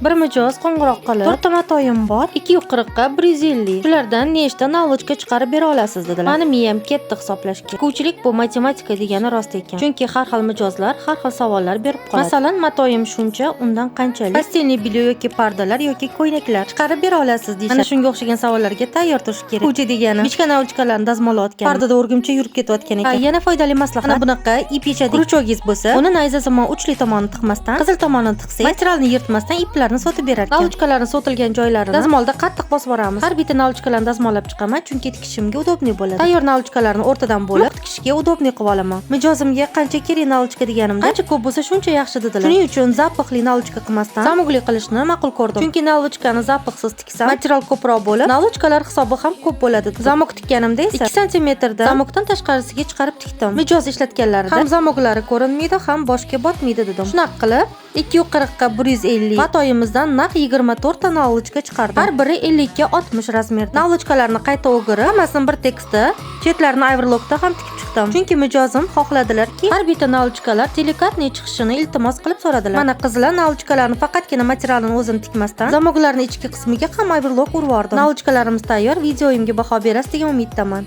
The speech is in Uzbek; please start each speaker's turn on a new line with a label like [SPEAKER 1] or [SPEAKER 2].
[SPEAKER 1] Bir mijoz qo'ng'iroq qilib, "To'rtta matoyim bor, 240 ga 150. Shulardan nechta наволочка chiqarib bera olasiz?" dedilar. Mani miyam ketdi hisoblashga. Tikuvchilik bu matematika degani rost ekan. Chunki har xil mijozlar har xil savollar berib qoladi. Masalan, matoyim shuncha, undan qanchalik постельный бельё yoki pardalar yoki ko'ylaklar chiqarib bera olasiz deyishadi. Mana shunga o'xshagan savollarga tayyor turish kerak. Tikuvchi degani bichgan наволочка larni dazmolayotgan, pardada o'rgimcha yurib ketayotgan ekan. Ha, yana foydali maslahat. Mana bunaqa ip yechadigan крючок ingiz bo'lsa, uni nayzasimon uchli tomonini tiqmasdan, qizil tomonini tiqsangiz, materialni yirtmasdan iplarni sotib berar ekan. Наволочка larni sotilgan joylarini dazmolda qattiq bosib yuboramiz. Har bitta наволочка larni dazmollab chiqaman, chunki tikishimga удобный bo'ladi. Tayyor наволочка larni o'rtadan bo'lib, tikishga удобный qilib olaman. Mijozimga qancha kerak наволочка deganimda, qancha ko'p bo'lsa shuncha yaxshi dedilar. Shuning uchun запах li наволочка qilmasdan, замок li qilishni ma'qul ko'rdim. Chunki наволочка ni запах siz tiksam, material ko'proq bo'lib, наволочка lar hisobi ham ko'p bo'ladi. Замок tikkanimda esa 2 santimetrda замок dan tashqarisiga chiqarib tikdim. Mijoz ishlatganlarida ham замок lari ko'rinmaydi, ham boshga botmaydi dedim. Shunaqa qilib 240 ga 150 matoyimizdan naq 24 ta наволочка chiqardim. Har biri 50 ga 60 размер da. Наволочка larni qayta o'girib, hammasini bir tekisda, chetlarini оверлок da ham tikib chiqdim. Chunki mijozim xohladilarki, har bitta наволочка lar деликатный chiqishini iltimos qilib so'radilar. Mana qizlar, наволочка larni faqatgina materialini o'zini tikmasdan, замок larni ichki qismiga ham оверлок urib yubordim. Наволочка larimiz tayyor. Videoyimga baho berasiz degan umiddaman.